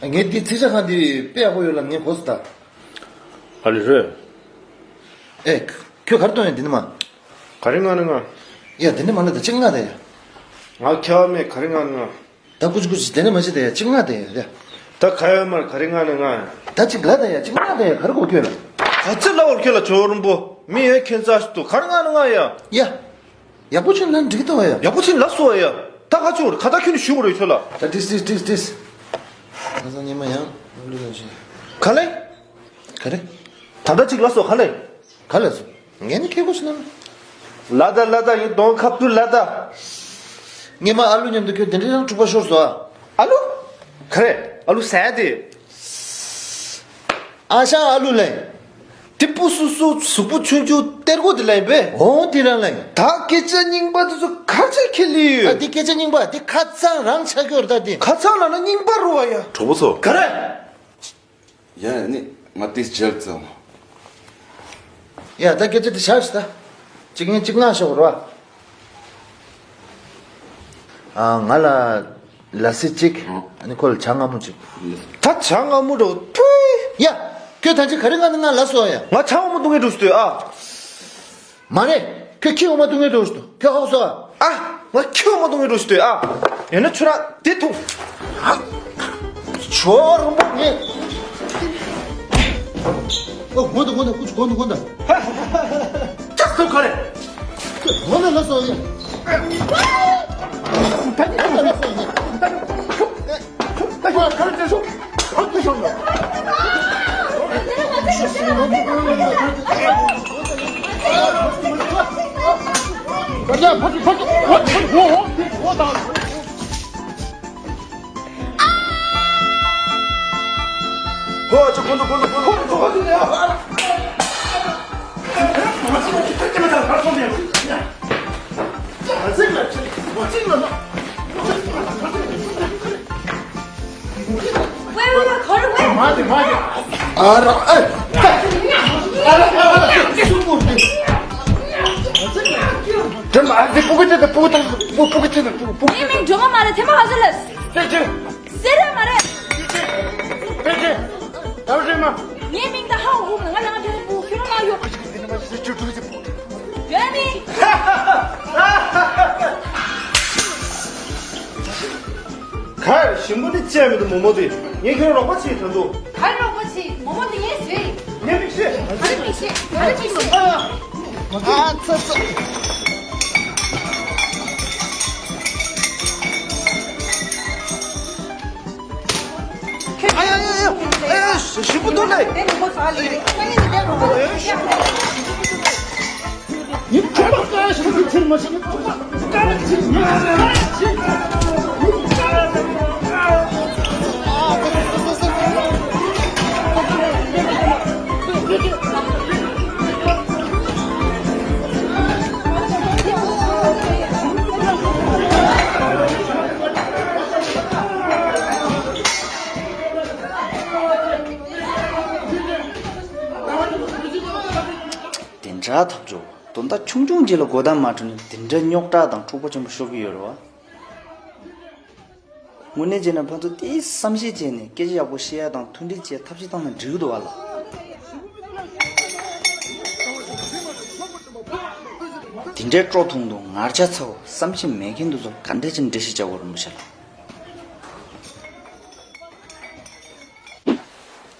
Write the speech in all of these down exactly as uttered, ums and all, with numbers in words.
ངས་འདི་ཚིག་ཇ་ཁང་འདི་དཔེ་ཡག་པོ་ཡོད་ལ་ངས་གོ་སོང་ད། ཨ་ལེ་རེད། ཨེ། ཁྱོད་ག་རེ་གཏོང་ཡ་འདི་ནི་མ། ག་རེ་ང་ནི་ང་། ཡ་འདི་ནི་མ་ལ་ད་གཅིག་ང་ད་ཡ། ང་ཁྱེད་མེད་ག་རེ་ང་ནི་ང་། ད་ཀུ་ཅི་ཀུ་ཅི་དེ་ནི་མ་བྱེད་དེ་ཡ་གཅིག་ང་དེ་ཡ་རེད། ད་ཁ་ཡ་མར་ག་རེ་ང་ནི་ང་། ད་གཅིག་ལ་དེ་ཡ་གཅིག་ང་དེ་ཡ་ག་རེ་གོ་ཁྱོད་ལ། ག་ཚོད་ལ་བར་ཁྱོད་ལ་ཇོ་རུམ་པོ་མི་ཡོད་ཁྱེད་ཚ་ཞིག་ཏུ་ག་རེ་ང་ནི་ང་ཡ། ཡ། ཡག་པོ་ཆེན་ལ་འགྲིག་ཏོ་ཡ། ཡག་པོ་ཆེན་ལ་སོ་ཡ། ད་ག་ཚོད་ག་ད་ཁྱོད་ནི་ཞུ་གོ་རེ་ཁྱོད་ལ། ད་ཏིས་ཏིས་ཏིས་ཏིས། ང་ཚང་ཉི་མ་ཡང་ལུས་ལ་ཞིག་ག་ལེ། ག་རེ། ད་ད་གཅིག་ལ་སོ་ག་ལེ། ག་ལ་སོ། ངས་ནི་ཁྱེད་གོ་ཤི་ན། ལ་ད་ལ་ད་ཡིན་གདོང་ཁ་བཏུ་ལ་ད། ངས་མ་ཨ་ལུ་མཉམ་དུ་ཁྱོད་དེ་འདྲའི་རང་འཁྲུག་པ་ཤོར་སོ་ཨ། ཨ་ལུ། ག་རེ། ཨ་ལུ་ཟས་དེ། ཨ་ཞང་ཨ་ལུ་ལེ། དེ་པུ་སུ་སུ་གཟུགས་པོ་ཆུང་ཆུང་གཏེར་སྒོ་དེ་ལེན་པས། འོང་དེ་རང་ལེན། ད་སྐད་ཆ་རྙིང་པ་དེ་ཚོ་ག་ཚོད་ཁྱེར་ལི་ཡོད། ད་དེ་སྐད་ཆ་རྙིང་པ་དེ་ཁ་ཚང་རང་ཆགས་ཀྱི་ཡོད་རེད་ད་དེ། ཁ་ཚང་ལ་ན་རྙིང་པ་རུ་བ་ཡ། གྲོགས་པོ་ཚོ། ག་རེ། ཡ་ནི་ང་ཏིས་ཇལ་ཙམ། ཡ་ད་སྐད་ཆ་དེ་བཞག་ཤི་ད། གཅིག་ངན་གཅིག་ངག་ཤོག་རོ། ཨ་ང་ལ་ལ་སི་གཅིག་ཨ་ནི་ཁོ་ལ་ཇ་མངར་མོ་གཅིག་ད་ཇ་མངར་མོ་འགྲོ་ཐུའི། ཡ། ཁྱོད་ད་ཅི་ག་རེ་ང་ནི་ང་ལ་སོ་ཡ། ང་ཇ་མངར་མོ་འཐུང་གི་འགྲོ་སྟོད་ཨ། མ་རེད། ཁྱོད་ཁྱི་འོ་མ་འཐུང་གི་འགྲོ་སྟོད་ཁྱོད་ཧོག་སོ་ཨ། ང་ཁྱི་འོ་མ་འཐུང་གི་འགྲོ་སྟོད་ཨ། ཡང་ན་ཁྱོད་ར་དེ་འཐུང་། ཆོ་རུང་པོ་ངས། ཨོ་གོན་དང་གོན་དང་ཀུ་ཅི་གོན་དང་གོན་དང་། ཅག་ཐུབ་ག་རེ། གོན་དང་ལ་སོ་ཡ། ད་ནི་ལ་སོ་ཡ། ཨ་ར་ཨེ། དྲན་པ་ཨ་ཙི་སྤུ་གུ་ཅི་དང་སྤུ་གུ་དང་སྤུ་སྤུ་གུ་ཅི་དང་སྤུ་སྤུ་གུ་ངའི་མིང་སྒྲོལ་མ་མ་རེད། ཐེ་མ་ག་ཚོད་ལབ། ཙེ་ཅི། སེ་ར་མ་རེད། ཙེ་ཅི། ད་རེད་མ། ངའི་མིང་ད་ཧ་འུ་ཧུ་ང་ལ་ང་དེ་སྤུ་ཁྱོད་རང་ཡོད། ཡོད་ནི། ག་ཞིམ་པོ་ནི་བཅད་མི་འདུག་མོ་མོ་དེ། ངས་ཁྱོད་རོགས་པ་བྱེད་ད་འདུག་ག་རོགས་པ་བྱེད། མོ་མོ་དེ་ངས་བཟོས། ངས་མི་ཤེས། ག་རེ་མི་ཤེས། ག་རེ་མི་ཤེས། ཨ་ཙི་ཙི། ཨ་ཡ་ཡ་ཡ། ཨ་ཡ་ཞིམ་པོ་འདུག་ལེ། དེ་འདྲ་ཐབས་སྐྱོ་བོ་དོན་དག་ཆུང་ཆུང་ཅིག་ལ་གོ་བརྡ་མ་འཕྲོད་ན་དེ་འདྲ་རྙོག་དྲ་དང་འཁྲུག་པ་ཆེན་པོ་ཤོར་གི་ཡོད་རེད་བ། དངོས་གནས་བྱས་ན་ཕན་ཚུན་དེའི་བསམ་ཤེས་བྱས་ནས་སྐད་ཆ་ཡག་པོ་བཤད་ཡ་དང་མཐུན་སྒྲིལ་བྱེད་ཐབས་ཤེས་བཏང་ན་འགྲིག་གི་འདུག་བ་ལ། དེ་འདྲའི་སྤྲོ་ཐུང་དུ་ངར་ཆ་ཚ་བོ་བསམ་ཤེས་མེད་མཁན་དུ་ཚོ་ག་འདྲ་ཅིག་འགྲེལ་བཤད་བྱ་དགོས་རེད་མི་ཤེས་ལ།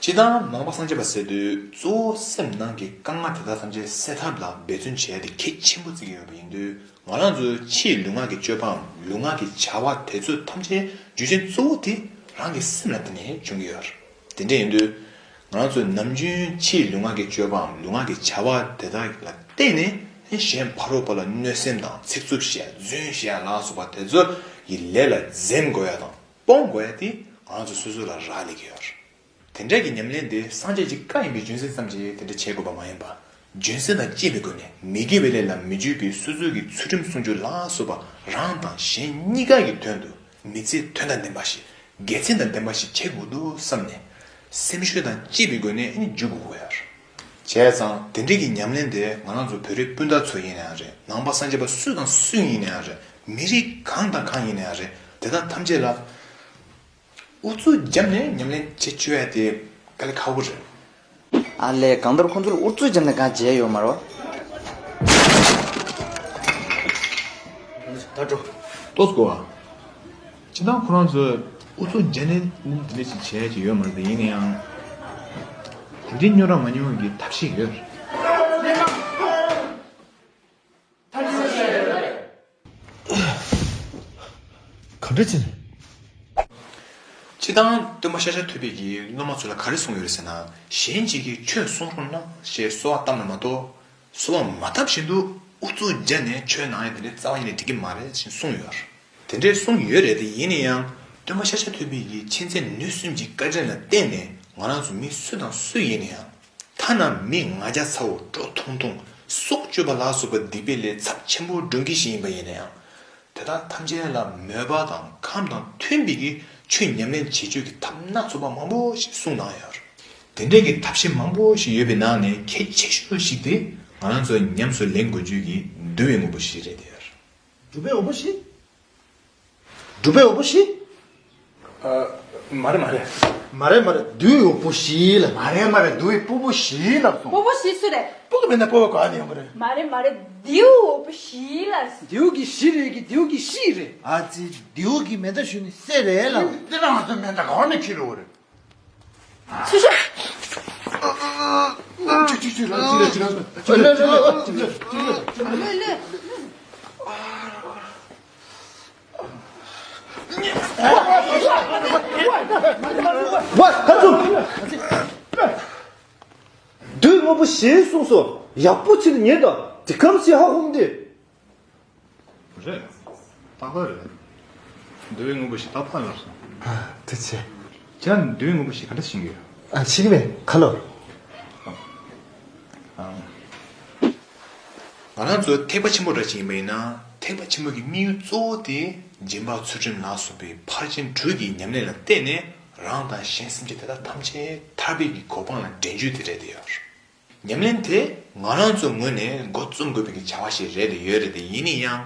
སྤྱིར་བཏང་ནང་པ་སངས་རྒྱས་པ་ཟེར་དུས་གཙོ་བོ་སེམས་ནང་གི་དཀའ་ངལ་དེ་དག་ཐམས་ཅད་སེལ་ཐབས་ལ་འབད་བརྩོན་བྱས་ཏེ་གལ་ཆེན་པོ་བརྩི་གི་ཡོད་པ་ཡིན་དུས། ང་རང་ཚོའི་ཕྱིའི་ལུས་ངག་གི་སྤྱོད་པའམ་ལུས་ངག་གི་བྱ་བ་དེ་ཚོ་ཐམས་ཅད་རྒྱུ་རྐྱེན་གཙོ་བོ་དེ་རང་གི་སེམས་ལ་བརྟེན་ནས་བྱུང་གི་ཡོད་རེད། དེ་འདྲ་ཡིན་དུས། ང་རང་ཚོས་ནམ་རྒྱུན་ཕྱིའི་ལུས་ངག་གི་སྤྱོད་པའམ་ལུས་ངག་གི་བྱ་བ་དེ་དག་ལ་བརྟེན་ནས་གཞན་ཕ་རོལ་པོ་ལ་གནོད་སེམས་དང་ཚིག་རྩུབ་བཤད་རྫུན་བཤད་ལ་སོགས་པ་དེ་ཚོ་ཡི་ལས་ལ་འཛེམ་དགོས་ཡ་དང་སྤོང་དགོས་ཡ་དེ་ང་རང་ཚོ་སོ་སོ་ལ་རག་ལས་ཀྱི་ཡོད་རེད། དེ་འདྲ་གི་ཉམས་ལེན་དེ་སངས་རྒྱས་ཀྱི་བཀའ་ཡིན་པའི་རྒྱུ་མཚན་ཙམ་གྱིས་དེ་འདྲ་བྱེད་དགོས་པ་མ་ཡིན་པ། རྒྱུ་མཚན་དང་བཅས་པའི་སྒོ་ནས་མི་དགེ་བའི་ལས་ལ་མི་འཇུག་པའི་སོ་སོ་གི་ཚུལ་ཁྲིམས་སྲུང་སྐྱོབ་ལ་སོགས་པ་རང་དང་གཞན་གཉིས་ཀ་གི་དོན་དུ་མི་ཚེ་དོན་དང་ལྡན་པ་ཞིག་དགེ་མཚན་དང་ལྡན་པ་ཞིག་བྱེད་དགོས་འདུག་བསམ་ནས་སེམས་ཤུགས་དང་བཅས་པའི་སྒོ་ནས་ཨ་ནི་འཇུག་དགོས་ཀྱི་ཡོད་རེད། བྱས་ཙང་དེ་འདྲའི་གི་ཉམས་ལེན་དེ་ང་རང་ཚོ་བོད་རིགས་སྤུན་ཟླ་ཚོ་ཡིན་ན་ཡང་རེད། ནང་པ་སངས་རྒྱས་པ་སུ་དང་སུ་ཡིན་ན་ཡང་རེད། མི་རིགས་གང་དང་གང་ཡིན་ན་ཡང་རེད། དེ་དག་ཐམས་ཅད་ལ། ཨུ་ཚུགས་བརྒྱབ་ནས་ཉམས་ལེན་བྱེད་བཅུག་ཡ་དེ་དཀའ་ལས་ཁག་པོ་རེད། ཨ་ལས། གང་ལྟར་ཁོང་ཚོ་ལ་ཨུ་ཚུགས་བརྒྱབ་ནས་གང་བྱས་ཡོད་མ་རེད་བ། ད་འགྲོ། ཏོག་ཙམ་གོ་བ། སྤྱིར་བཏང་ཁོ་རང་ཚོས་ཨུ་ཚུགས་བརྒྱབ་ནས་དེ་འདྲ་ཞིག་བྱས་ཀྱི་ཡོད་མ་རེད་དེ། ཡིན་ན་ཡང་། དེ་འདྲའི་རྙོག་དྲ་མ་ཉུང་བའི་ཐབས་ཤེས་ཡོད་རེད། ག་འདྲ་བྱས་ནས། སྤྱིར་བཏང་སྟོན་པ་ཤཱཀྱ་ཐུབ་པའི་གི་སློབ་མ་ཚོ་ལ་ག་རེ་གསུངས་ཡོད་རེད་ཟེར་ན། གཞན་གཅིག་གིས་ཆོས་གསུང་རོགས་གནང་ཞེས་གསོལ་བ་བཏབ་ན་མ་གཏོགས། གསོལ་བ་མ་བཏབ་བཞིན་དུ་ཨུ་ཚུགས་བརྒྱབ་ནས་ཆོས་གནང་ཡ་དེ་འདྲའི་རྩ་བ་ཉིད་ནས་འགྲིག་གི་མ་རེད་ཅེས་གསུངས་ཡོད་རེད། དེ་འདྲའི་གསུངས་ཡོད་རེད་དེ། ཡིན་ན་ཡང་སྟོན་པ་ཤཱཀྱ་ཐུབ་པའི་གི་མཁྱེན་བརྩེ་ནུས་གསུམ་གྱི་བཀའ་དྲིན་ལ་བརྟེན་ནས་ང་རང་ཚོ་མི་སུ་དང་སུ་ཡིན་ན་ཡང་། ཐ་ན་མི་ང་རྒྱལ་ཚ་བོ་སྒྲོ་ཐུང་ཐུང་སྲོག་གཅོད་པ་ལ་སོགས་པ་སྡིག་པའི་ལས་ཚབས་ཆེན་པོ་སྒྲུབ་མཁན་ཞིག་ཡིན་པ་ཡིན་ན་ཡང་། དེ་དག་ཐམས་ཅད་ལ་མོས་པ་དང་ཁམས་དང་མཐུན་པའི་གི་ཆོས་ཉམས་ལེན་བྱེད་སྤྱོད་ཀྱི་ཐབས་སྣ་ཚོགས་པ་མང་པོ་ཞིག་གསུངས་གནང་ཡོད་རེད། དེ་འདྲའི་གི་ཐབས་ཤེས་མང་པོ་ཞིག་ཡོད་པའི་ནང་ནས་གལ་ཆེ་ཤོས་ཤིག་དེ་ང་རང་ཚོ་ཉམས་སུ་ལེན་དགོས་རྒྱུ་གི་འདུལ་བའི་དངོས་པོ་བཞི་རེད་དེ། སྒྲུབ་པའི་དངོས་པོ་བཞི། སྒྲུབ་པའི་དངོས་པོ་བཞི། ཨ། མ་རེད་མ་རེད། མ་རེད་མ་རེད། འདུལ་བའི་དངོས་པོ་བཞི་ལ། མ་རེད་མ་རེད། འདུལ་བའི་དངོས་པོ་བཞི་ལ་སོང་། དངོས་པོ་བཞི་སུ་རེད། སྤུ་གུ་མེད་ན་སྤོ་བ་ག་ནས་ཡོང་གི་རེད། མ་རེད་མ་རེད། འདུལ་བའི་དངོས་པོ་བཞི་ལ། འདུལ་གྱི་བཞི་རེད་གི། འདུལ་གྱི་བཞི་རེད། ཨ་ཙི། འདུལ་གྱི་མེ་མདའ་གཞུས་ནས་བསད་རེད་ལ། འདི་རང་ཚོ་མེ་མདའ་ག་བ་ནས་ཁྱེར་ཡོང་གི་རེད། ཆུ་ཆུ། ལོས་ལོས་ལོས། ཝ། ཧ་ཙུམ། འདུལ་བའི་དངོས་པོ་བཞི་གསུངས་སོ། ཡག་པོ་བྱས་ནས་ཉན་དང་། དེ་གམ་ཞིག་ཧ་གོ་མི་འདུག་རེད། ཏག་ཏག་རེད། འདུལ་བའི་དངོས་པོ་བཞི་ཏག་ཏག་ལབ་སོང་། ཨ། ཐུགས་རྗེ་ཆེ། ཁྱེད་རང་འདུལ་བའི་དངོས་པོ་བཞི་ག་འདྲ་ཤེས་ཀྱི་ཡོད། ཨ། ཤེས་ཀྱི་མེད། ཁ་ལོ། ཨ། ང་རང་ཚོ་ཐེག་པ་ཆེན་པོ་འདྲ་ཞིག་ཡིན་པ་ཡིན་ན། ཐེག་པ་ཆེན་པོ་གི་དམིགས་ཡུལ་གཙོ་བོ་དེ་སྦྱིན་པ་ཚུལ་ཁྲིམས་ལ་སོགས་པའི་ཕར་ཕྱིན་དྲུག་གི་ཉམས་ལེན་ལ་བརྟེན་ནས་རང་དང་གཞན་སེམས་ཅན་དེ་དག་ཐམས་ཅད་ཐར་པའི་གི་གོ་འཕང་ལ་འདྲེན་རྒྱུ་དེ་རེད་དེ་ཡོད། ཉམས་ལེན་དེ་ང་རང་ཚོའི་ངོས་ནས་འགོ་རྩོམ་དགོས་པའི་བྱ་བ་ཞིག་རེད་དེ་ཡོད་རེད་དེ། ཡིན་ན་ཡང་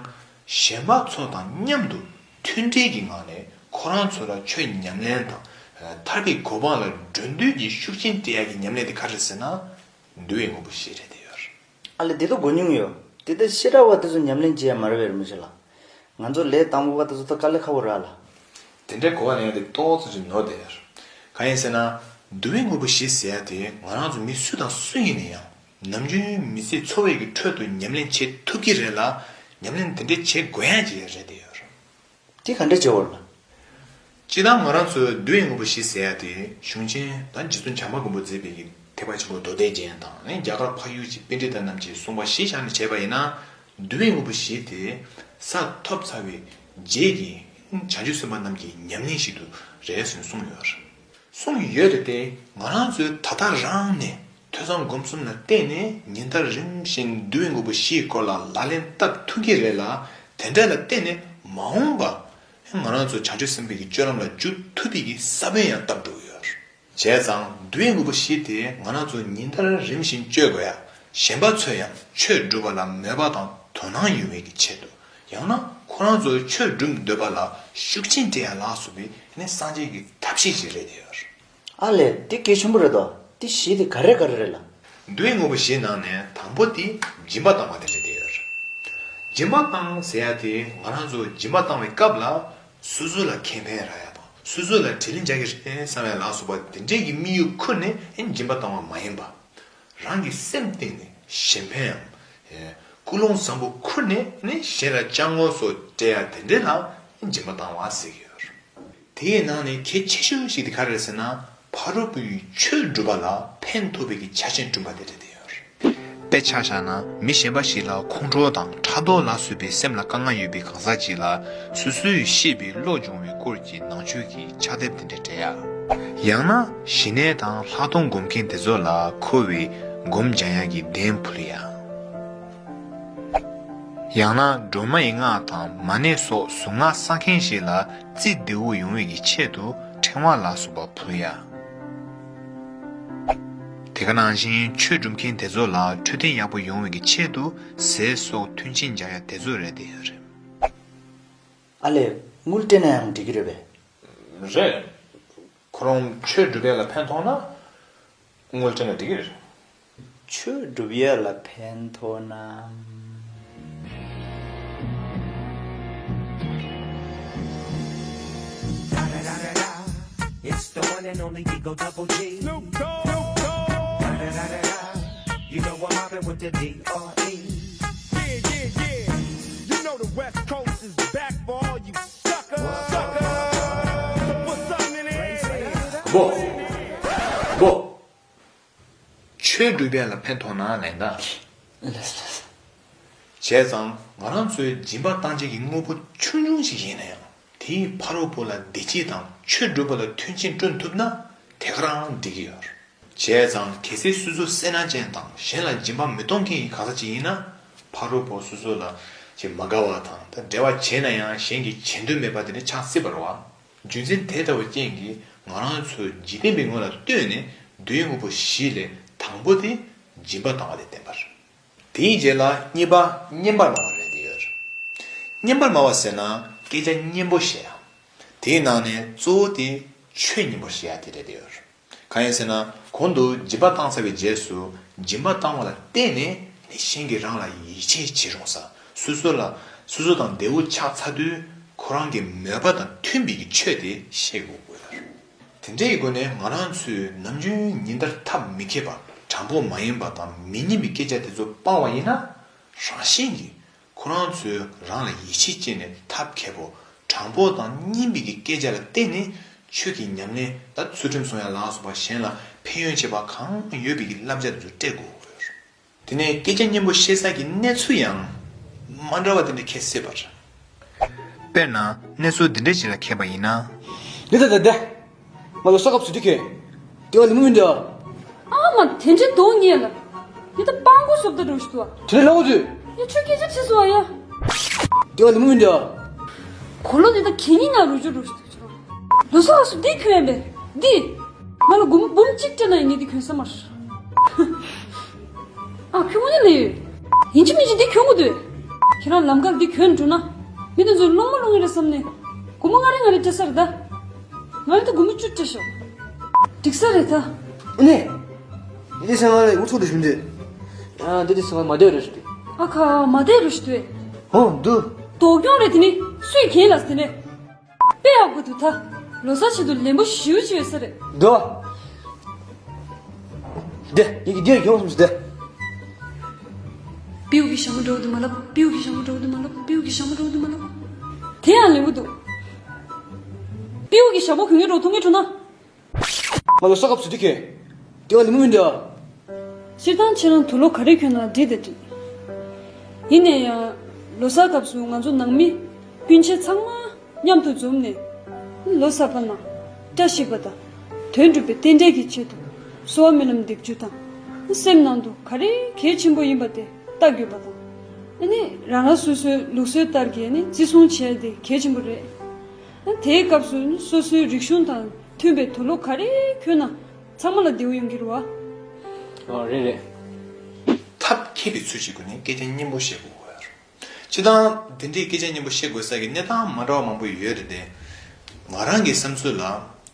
གཞན་པ་ཚོ་དང་མཉམ་དུ་མཐུན་སྒྲིལ་གྱི་ངང་ནས་ཁོ་རང་ཚོ་ལ་ཆོས་ཉམས་ལེན་དང་ཐར་པའི་གོ་འཕང་ལ་འགྲོ་འདོད་ཀྱི་ཤུགས་རྐྱེན་སྤྲད་ཡག་གི་ཉམས་ལེན་དེ་ག་རེ་རེད་ཟེར་ན། འདུལ་བའི་དངོས་པོ་བཞི་རེད་དེ་ཡོད་རེད། ཨ་ལས། དེ་ད་གོ་མྱོང་ཡོད། དེ་ད་བཤད་གྲྭ་བ་དེ་ཚོ་ཉམས་ལེན་བྱེད་ཡ་མ་རེད་པས་རེད་མི་ཤེས་ལ། ང་ཚོ་ལས་དང་པོ་པ་དེ་ཚོ་ད་དཀའ་ལས་ཁག་པོ་རེད་ལ། དེ་འདྲའི་གོ་བ་ལེན་ཡ་དེ་ཏོག་ཙམ་ཅིག་ནོར་བསྡད་ཡོད། གང་ཡིན་ཟེར་ན། འདུལ་བའི་དངོས་པོ་བཞི་ཟེར་ཡ་དེ་ང་རང་ཚོ་མི་སུ་དང་སུ་ཡིན་ན་ཡང་ནམ་རྒྱུན་མི་ཚེ་འཚོ་བའི་གི་ཁྲོད་དུ་ཉམས་ལེན་བྱེད་ཐུབ་ཀྱི་རེད་ལ། ཉམས་ལེན་དེ་འདྲའི་བྱེད་དགོས་ཡ་ཅིག་རེད་དེ་ཡོད། དེ་ག་འདྲ་བྱེད་དགོས་རེད་ལ། སྤྱིར་བཏང་ང་རང་ཚོའི་འདུལ་བའི་དངོས་པོ་བཞི་ཟེར་ཡ་དེ་གཞུང་ཆེན་ད་རྗེ་བཙུན་བྱམས་པ་མགོན་པོས་མཛད་པའི་གི་ཐེག་པ་ཆེན་པོ་མདོ་སྡེ་རྒྱན་དང་ནི་རྒྱ་གར་འཕགས་ཡུལ་གྱི་པཎྜི་ཏ་རྣམས་ཀྱིས་གསུངས་པ་བཞི་བཞག་ནས་བྱས་པ་ཡིན་ན། འདུལ་བའི་དངོས་པོ་བཞི་དེ་ས་ཐོབ་ཚར་བའི་རྗེས་ཀྱི་བྱང་ཆུབ་སེམས་དཔའ་རྣམས་ཀྱི་ཉམས་ལེན་ཞིག་ཏུ་རེད་ཟེར་ནས་གསུངས་ཡོད་རེད། གསུངས་ཡོད་རེད་དེ། ང་རང་ཚོས་ད་ལྟ་རང་ནས་ཐོས་བསམ་སྒོམ་གསུམ་ལ་བརྟེན་ནས་ཉིན་ལྟར་རིམ་བཞིན་འདུལ་བའི་དངོས་པོ་བཞིའི་སྐོར་ལ་ལག་ལེན་བསྟར་ཐུབ་ཀྱི་རེད་ལ། དེ་འདྲ་ལ་བརྟེན་ནས་མ་འོངས་པ་ང་རང་ཚོ་བྱང་ཆུབ་སེམས་དཔའི་གི་སྤྱོད་ལམ་ལ་འཇུག་ཐུབ་པའི་གི་ས་བོན་ཡང་བཏབ་འགྲོ་གི་ཡོད་རེད། བྱས་ཙང་འདུལ་བའི་དངོས་པོ་བཞི་དེ་ང་རང་ཚོ་ཉིན་ལྟར་རིམ་བཞིན་སྤྱོད་དགོས་ཡ། གཞན་པ་ཚོས་ཡང་ཆོས་སྒྲུབ་པ་ལ་མོས་པ་དང་དོ་སྣང་ཡོང་བའི་གི་ཆེད་དུ། ཡང་ན་ཁོ་རང་ཚོ་ཆོས་སྒྲུབ་འདོད་པ་ལ་ཤུགས་རྐྱེན་སྤྲད་ཡ་ལ་སོགས་པའི་ནི་སངས་རྒྱས་ཀྱི་ཐབས་ཤེས་ཤིག་རེད་དེ་ཡོད། ཨ་ལས། དེ་གལ་ཆེན་པོ་རེད་དོ། དེ་བཞི་དེ་ག་རེ་ག་རེ་རེད་ལ། འདུལ་བའི་དངོས་པོ་བཞིའི་ནང་ནས་དང་པོ་དེ་སྦྱིན་པ་བཏང་བ་དེ་རེད་དེ་ཡོད། སྦྱིན་པ་བཏང་ཟེར་ཡ་དེ་ང་རང་ཚོ་སྦྱིན་པ་བཏང་བའི་སྐབས་ལ་སོ་སོ་ལ་ཁེ་ཕན་རག་ཡ་དང་སོ་སོ་ལ་དྲིན་ལན་འཇལ་གྱི་རེད་བསམ་ཡ་ལ་སོགས་པ་དེ་འདྲས་ཀྱི་དམིགས་ཡུལ་ཁུར་ནས་སྦྱིན་པ་བཏང་བ་མ་ཡིན་པ། རང་གི་སེམས་གཏིང་ནས་གཞན་ཕན་ཡང་། ཀུན་སློང་བཟང་པོ་ཁུར་ནས་ནི་གཞན་ལ་བཅའ་དངོས་སོགས་སྤྲད་ཡ་དེ་འདྲས་ལ་སྦྱིན་པ་བཏང་བ་ཟེར་གྱི་ཡོད་རེད། དེའི་ནང་ནས་གལ་ཆེ་ཤོས་ཤིག་དེ་ག་རེ་རེད་ཟེར་ན། ཕ་རོལ་པོའི་ཆོས་སྒྲུབ་པ་ལ་ཕན་ཐོགས་པའི་གི་ཆ་རྐྱེན་བསྐྲུན་པ་དེ་རེད་དེ་ཡོད་རེད། དཔེ་ཆ་བཞག་ན་མི་གཞན་པ་ཞིག་ལ་ཁོང་ཁྲོ་དང་ཕྲག་དོག་ལ་སོགས་པའི་སེམས་ལ་དཀའ་ངལ་ཡོད་པའི་གང་ཟག་ཅིག་ལ་སོ་སོས་ཤེས་པའི་བློ་སྦྱོང་བའི་སྐོར་གྱི་ནང་ཆོས་ཀྱི་ཕྱག་དེབ་དེ་འདྲ་སྤྲད་ཡ། ཡང་ན་ཞི་གནས་དང་ལྷག་མཐོང་སྒོམ་མཁན་དེ་ཚོ་ལ་མཁོ་བའི་སྒོམ་སྦྱང་ཡག་གི་གདན་ཕུལ་ཡ། ཡང་ན་སྒྲོལ་མ་ཡི་སྔགས་དང་མ་ཎི་སོགས་གཟུངས་སྔགས་བསགས་མཁན་ཞིག་ལ་རྩིས་བདེ་བོ་ཡོང་བའི་གི་ཆེད་དུ་ཕྲེང་བ་ལ་སོགས་པ་ཕུལ་ཡ། དེ་ག་ནང་བཞིན་ཆོས་སྒྲུབ་མཁན་དེ་ཚོ་ལ་འཕྲོད་བསྟེན་ཡག་པོ་ཡོང་བའི་གི་ཆེད་དུ་ཟས་སོགས་མཐུན་རྐྱེན་སྦྱར་ཡ་དེ་ཚོ་རེད་དེ་རེད། ཨ་ལས། དངུལ་སྤྲད་ན་ཡང་འགྲིག་གི་རེད་པས། རེད། ཁོ་རང་ཆོས་སྒྲུབ་ཡ་ལ་ཕན་ཐོགས་ན་དངུལ་སྤྲད་ན་འགྲིག་གི་རེད། ཆོས་སྒྲུབ་ཡ་ལ་ཕན་ཐོགས་ན། It's the one and only Eagle Double G. Snoop Dogg. You know I'm mobbing with the D R E. Yeah, yeah, yeah. You know the West Coast is back for all you suckers. Suckers. So put something in the air. ཆོས་སྒྲུབ་ཡ་ལ་ཕན་ཐོགས་ན་ལན་ད། ལགས་སོ། བྱས་ཙང་ང་རང་ཚོའི་སྦྱིན་པ་བཏང་བྱེད་ཀྱི་དངོས་པོ་ཆུང་ཆུང་ཞིག་ཡིན་ན་ཡང་དེའི་ཕ་རོལ་པོ་ལ་བདེ་སྐྱིད་དང་ཆོས་སྒྲུབ་པ་ལ་མཐུན་རྐྱེན་བསྐྲུན་ཐུབ་ན་དེ་ག་རང་འགྲིག་གི་ཡོད། བྱས་ཙང་གལ་སྲིད་སོ་སོ་སེར་སྣ་ཅན་དང་གཞན་ལ་སྦྱིན་པ་མི་གཏོང་མཁན་གྱི་གང་ཟག་ཅིག་ཡིན་ན་ཕ་རོལ་པོ་སོ་སོ་ལ་ཅིག་མ་དགའ་བ་དང་ད་འབྲེལ་བ་བྱས་ན་ཡང་གཞན་གྱི་བྱེད་འདོད་མེད་པ་དེ་འདྲ་ཆགས་སྲིད་པ་རེད་བ། རྒྱུ་མཚན་དེ་ལྟ་བུ་རྐྱེན་གྱིས་ང་རང་ཚོས་འཇིག་རྟེན་པའི་ངོ་ལ་ལྟོས་ནས་འདོད་ཡོན་དངོས་པོ་བཞི་ལས་དང་པོ་དེ་སྦྱིན་པ་བཏང་བ་དེ་བསྟན་པ་རེད། དེའི་རྗེས་ལ་གཉིས་པ་བསྙེན་པར་སྨྲ་བ་རེད་དེ་ཡོད་རེད། བསྙེན་པར་སྨྲ་བ་ཟེར་ན་སྐད་ཆ་སྙན་པོ་བཤད་ཡ། དེའི་ནང་ནས་གཙོ་བོ་དེ་ཆོས་སྙན་པོ་བཤད་ཡ་དེ་རེད་དེ་ཡོད་རེད། གང་ཡིན་ཟེར་ན་གོང་དུ་སྦྱིན་པ་བཏང་ཚར་བའི་རྗེས་སུ་སྦྱིན་པ་བཏང་བ་ལ་བརྟེན་ནས་ནི་གཞན་གྱིས་རང་ལ་ཡིད་ཆེས་བྱེད་རུང་ས་སོ་སོ་ལ་སོ་སོ་དང་བདེ་བོ་ཆགས་ཚར་དུས་ཁོ་རང་གི་མོས་པ་དང་མཐུན་པའི་གི་ཆོས་དེ་བཤད་དགོས་དགོས་ཡོད་རེད། དེ་འདྲའི་སྒོ་ནས་ང་རང་ཚོས་ནམ་རྒྱུན་ཉིན་ལྟར་ཐབས་མི་མཁས་པ་དྲང་པོ་མ་ཡིན་པ་དང་མི་སྙན་པའི་སྐད་ཆ་དེ་ཚོ་སྤང་བ་ཡིན་ན་རང་བཞིན་གྱིས་ཁོ་རང་ཚོས་རང་ལ་ཡིད་ཆེས་བསྐྱེད་ནས་ཐབས་མཁས་པོ་དྲང་པོ་དང་སྙན་པའི་གི་སྐད་ཆ་ལ་བརྟེན་ནས་ཆོས་ཀྱི་ཉམས་ལེན་དང་ཚུལ་ཁྲིམས་སྲུང་ཡ་ལ་སོགས་པ་གཞན་ལ་ཕན་ཡོན་བྱེད་པ་གང་ཡོད་པའི་གི་བསླབ་བྱ་དེ་ཚོ་སྤྲད་དགོས་ཀྱི་ཡོད། དེ་ནས་སྐད་ཆ་སྙན་པོ་བཤད་ས་ཀྱི་གནས་ཚུལ་ཡང་མ་འདྲ་བ་དེ་འདྲ་འཁེལ་སྲིད་པ་རེད། དཔེར་ན་གནས་ཚུལ་འདི་འདྲ་ཞིག་ལ་འཁེལ་པ་ཡིན་ན། འདི་ད་ད་ད། ང་ལོ་གསར་སྐབས་སུ་འདི་ཁེལ། དེ་བ་ལི་མོ་མིན་འདྲ། ཨ་མ་དེ་འདྲའི་དོགས་ཉེ་ལ། ཡི་ད་སྤང་གོ་སོབ་ད་རུ་ཞུ་དུ་བ། དེ་ནས་ལ་འོ་དུས། ཡ་ཆུ་སྐད་ཆ་ཆི་སོ་ཡ། དེ་བ་ལི་མོ་མིན་འདྲ། གོ་ལོ་དེ་ད་གད་སྙིགས་ན་རུ་ཅོ་རུ་ཞུ་དུ་ཆུ། ལོ་གསར་སྐབས་སུ་འདི་ཁྱོད་ཡིན་པས། འདི། ང་ལ་སྒོར་མོ་འབུམ་གཅིག་སྤྲད་ན་ཡིན་ངས་འདི་གྱོན་ས་མ་རེད། ཨ་ཁྱོད་དངོས་གནས་ལས་ཡོད། ཡིན་གཅིག་མིན་གཅིག་འདི་གྱོན་དགོས་འདུག་ཁྱེད་རང་ལམ་ཁར་འདི་གྱོན་འགྲོ་ན། མི་དེ་ཚོས་སློང་མ་སློང་ངེས་རེད་བསམ་ནས། སྒོར་མོ་ལྔ་རེ་ལྔ་རེ་སྤྲད་ས་རེད་ད། ང་ལ་ད་སྒོར་མོ་བཅུ་སྤྲད་ཤོག་འགྲིག་ས་རེད་ད། ཨ་ནེ། འདི་སེང་བ་ལས་འུ་ཚོ་དུ་ཞུམ་དེ། ཨ་འདི་དེ་སེང་བ་མ་བདེ་རེ་ཞུ་དེ། ཨ་ཁ་མ་བདེ་རེ་ཞུ་དེ། ཧོ་འདུ། དོགས་སྐྱོང་རེད་དེ་ནི་སུས་གྱེན་ལ་དེ་ནས། དཔེ་ཡག་པོ་འདུག་ད། ལོ་གསར་ཆེད་དུ་ལེན་པོ་ཞེ་པོ་ཅིག་ཡོད་ས་རེད། འདུག་དེ་ངེད་ཀྱི་འདིར་ཡོང་སོང་ཟེར་ཏེ། པིའུ་གི་ཞྭ་མོ་འདྲ་བོ་འདུག་མ་ལབ། པིའུ་གི་ཞྭ་མོ་འདྲ་བོ་འདུག་མ་ལབ། པིའུ་གི་ཞྭ་མོ་འདྲ་བོ་འདུག་མ་ལབ། དེ་ཡང་ལེན་པོ་འདུག་པིའུ་གི་ཞྭ་མོ་གོན་ངེས་འགྲོ་ཐུབ་ངེས་འགྲོ་ན། ང་ལོ་གསར་སྐབས་སུ་འདི་ཁེ། དེ་བ་ལི་མོ་མིན་འདྲ། སྤྱིར་བཏང་ཁྱེད་རང་དུག་ལོག་ག་རེ་གྱོན་ན་འགྲིག་དང་འགྲིག་ཡིན་ན་ཡང་། ལོ་གསར་སྐབས་སུ་ང་ཚོ་ནང་མི་སྤུན་མཆེད་ཚང་མ་མཉམ་དུ་འཛོམས་ནས། ལོ་གསར་པ་ནང་བཀྲ་ཤིས་པ་དང་དོན་འགྲུབ་པའི་རྟེན་འབྲེལ་གྱི་ཆེད་དུ་གསོལ་བ་སྨོན་ལམ་འདེབས་རྒྱུ་དང་། སེམས་ནང་དུ་ག་རེ་གལ་ཆེན་པོ་ཡིན་པ་དེ་བལྟ་དགོས་པ་དང་། ཨ་ནི་རང་རང་སོ་སོའི་ལུགས་སྲོལ་ལྟར་གྱི་ཨ་ནི་བརྩི་སྲུང་བྱས་དེ་གལ་ཆེན་པོ་རེད། དེའི་སྐབས་སུ་སོ་སོའི་རིག་གཞུང་དང་མཐུན་པའི་དུག་ལོག་ག་རེ་གྱོན་ན་ཚང་མ་ལ་བདེ་བོ་ཡོང་གི་རེད་བ། ཨོ་རེད་རེད། ཐབས་མཁས་པའི་ཚུལ་གྱིས་སྒོ་ནས་སྐད་ཆ་སྙན་པོ་བཤད་དགོས་ཀྱི་ཡོད་རེད། སྤྱིར་བཏང་དེ་འདྲའི་སྐད་ཆ་སྙན་པོ་བཤད་དགོས་ས་ཀྱི་གནས་སྟངས་མ་འདྲ་བ་མང་པོ་ཡོད་རེད་དེ། ང་རང་གི་བསམ་ཚུལ་ལ་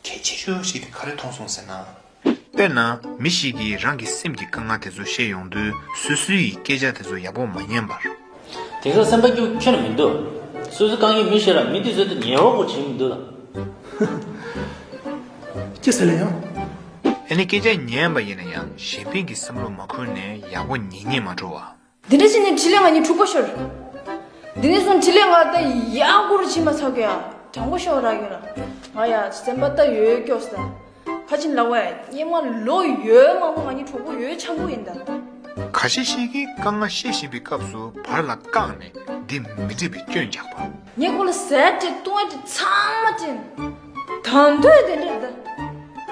གལ་ཆེ་ཤོས་ཤིག་དེ་ག་རེ་མཐོང་སོང་ཟེར་ན། དཔེར་ན་མི་ཞིག་གིས་རང་གི་སེམས་ཀྱི་དཀའ་ངལ་དེ་ཚོ་བཤད་ཡོང་དུས་སོ་སོའི་སྐད་ཆ་དེ་ཚོ་ཡག་པོ་མ་ཉན་པར། དེང་སང་སེམས་པ་སྐྱིད་པོ་ཁྱོན་ནས་མི་འདུག་སོ་སོའི་དཀའ་ངལ་མི་ཤེས་ར་མི་དེ་ཚོའི་ཐད་ཉན་རོགས་པོ་བྱེད་མི་འདུག་ལ། ཅི་ཟེར་ལ་ཡང་། ཨ་ནི་སྐད་ཆ་ཉན་པ་ཡིན་ན་ཡང་གཞན་ཕན་གྱི་བསམ་བློ་མ་འཁོར་ནས་ཡག་པོ་ཉན་ཉན་མ་འགྲོ་བ། འདི་འདྲ་བྱས་ནས་འཕྲིན་ལས་ང་གཉིས་འཁྲུག་པ་ཤོར། འདི་ནས་བཟུང་འཕྲིན་ལས་ང་ད་ཡག་པོ་རུ་ཕྱིན་མ་ཚར་གི་ཡ། དྲང་པོ་ཤོར་ར་གི་ལ། ང་ཡ་སེམས་པ་ད་ཡོད་སྐྱོ་ས། ཁ་ཆེན་ལ་བས་སྙེ་མ་ལོ་ཡོད་མང་པོ་ང་གཉིས་གྲོགས་པོ་ཡོད་ཆགས་པོ་ཡིན་ད། ཁ་ཤས་ཤིག་གིས་དཀའ་ངལ་བཤད་བཞིན་པའི་སྐབས་སུ་བར་ལ་བཀག་ནས་འདི་མི་འགྲིག་པའི་སྐྱོན་རྒྱག་པ། ངས་ཁོ་ལ་ཟས་སྤྲད་བཏུང་བ་སྤྲད་ཚང་མ་སྤྲད། ད་འདོད་དེ་འདྲ་ད།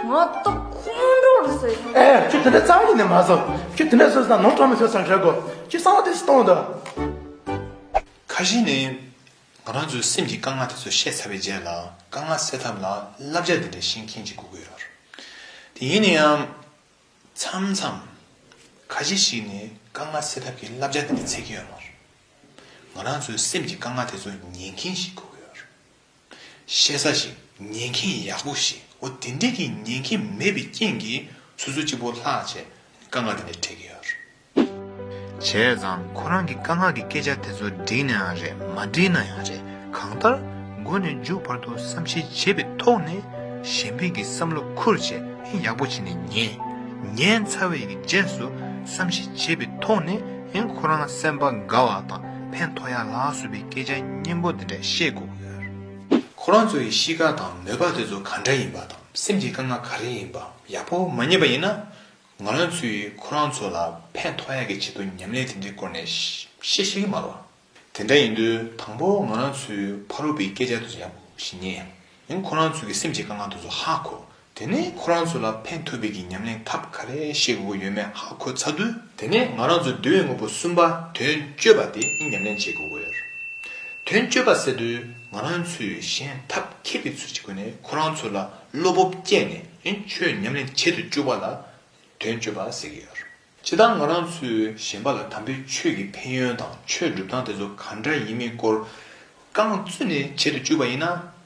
ང་ད་ཁོང་ཁྲོ་རུ་ཟེར། ཨེ་ཁྱོད་དེ་འདྲ་རྩ་བ་ཉིད་ནས་མ་བཟོ། ཁྱོད་དེ་འདྲ་བཟོས་ཙང་ནོར་གྲངས་མི་ཐོན་ས་རེད་གོ། ཁྱོད་གསང་བ་དེ་སུ་གཏོང་ད། ཁ་ཤས་ནས་ང་རང་ཚོའི་སེམས་ཀྱི་དཀའ་ངལ་དེ་ཚོ་བཤད་ཚར་བའི་རྗེས་ལ་དཀའ་ངལ་སེལ་ཐབས་ལ་བསླབ་བྱ་འདི་འདྲ་ཤེས་མཁན་ཅིག་དགོས་ཀྱི་ཡོད་རེད། དེ་ཡིན་ན་ཡང་། མཚམས་མཚམས། ཁ་ཤས་ཤིག་ནས་དཀའ་ངལ་སེལ་ཐབས་ཀྱི་བསླབ་བྱ་དེ་འདྲ་འཚོལ་གྱི་ཡོད་མ་རེད། ང་རང་ཚོའི་སེམས་ཀྱི་དཀའ་ངལ་དེ་ཚོ་ཉན་མཁན་ཞིག་དགོས་ཀྱི་ཡོད་རེད། བཤད་ས་ཞིག་ཉན་མཁན་ཡག་པོ་ཞིག་འོ་དེ་འདྲས་ཀྱི་ཉན་མཁན་མེད་པའི་རྐྱེན་གྱིས་སོ་སོ་གཅིག་པོ་ལྷག་བྱས་དཀའ་ངལ་དེ་འདྲས་འཕྲད་ཀྱི་ཡོད་རེད། བྱས་ཙང་ཁོ་རང་གི་དཀའ་ངལ་གྱི་སྐད་ཆ་དེ་ཚོ་འགྲིག་ན་ཡང་རེད་མ་འགྲིག་ན་ཡང་རེད། གང་ལྟར་མགོ་ནས་མཇུག་བར་དུ་བསམ་ཤེས་བྱས་པའི་ཐོག་ནས་གཞན་ཕན་གྱི་བསམ་བློ་ཁུར་བྱས་ཡག་པོ་བྱས་ནས་ཉན། ཉན་ཚར་བའི་གི་རྗེས་སུ་བསམ་ཤེས་བྱས་པའི་ཐོག་ནས་ཁོ་རང་སེམས་པ་དགའ་བ་དང་ཕན་ཐོགས་ཡ་ལ་སོགས་པའི་སྐད་ཆ་སྙན་པོ་དེ་འདྲ་བཤད་དགོས་ཀྱི་ཡོད་རེད། ཁོ་རང་ཚོ་ཡི་གཤིས་ཀ་དང་མོས་པ་དེ་ཚོ་ག་འདྲ་ཡིན་པ་དང་སེམས་ཀྱི་དཀའ་ངལ་ག་རེ་ཡིན་པ་ཡག་པོ་མ་རྙེད་པ་ཡིན་ན། ང་རང་ཚོས་ཁོ་རང་ཚོ་ལ་ཕན་ཐོགས་ཡག་གི་ཆེད་དུ་ཉམས་ལེན་དེ་འདྲའི་སྐོར་ནས་བཤད་ཤེས་ཀྱི་མ་རེད་བ། དེ་འདྲ་ཡིན་དུས་དང་པོ་ང་རང་ཚོས་ཕ་རོལ་པོའི་སྐད་ཆ་དེ་ཚོ་ཡག་པོ་ཞིག་ཉན་ཡང་ཁོ་རང་ཚོ་གི་སེམས་ཀྱི་དཀའ་ངལ་དེ་ཚོ་ཧ་གོ། དེ་ནས་ཁོ་རང་ཚོ་ལ་ཕན་ཐོགས་པའི་གི་ཉམས་ལེན་ཐབས་ག་རེ་བཤད་དགོས་ཀྱི་ཡོད་མེད་ཧ་གོ་ཚར་དུས་དེ་ནས་ང་རང་ཚོ་འདུལ་བའི་དངོས་པོ་གསུམ་པ་དོན་སྤྱོད་པ་དེ་ཉམས་ལེན་བྱེད་དགོས་ཀྱི་ཡོད་རེད། དོན་སྤྱོད་པ་ཟེར་དུས་ང་རང་ཚོས་གཞན་ཐབས་མཁས་པའི་ཚུལ་གྱི་སྒོ་ནས་ཁོ་རང་ཚོ་ལ་བློ་སྤོབས་སྐྱེས་ནས་ཆོས་ཉམས་ལེན་བྱེད་དུ་བཅུག་པ་ལ་དོན་སྤྱོད་པ་ཟེར་གྱི་ཡོད་རེད། སྤྱིར་བཏང་ང་རང་ཚོས་གཞན་པ་ལ་དམ་པའི་ཆོས་ཀྱི་ཕན་ཡོན་དང་ཆོས་སྒྲུབ་སྟངས་དེ་ཚོ་ག་འདྲ་ཡིན་མིན་སྐོར་རྐང་བཙུགས་ནས་བྱེད་དུ་བཅུག་པ་ཡིན་ན།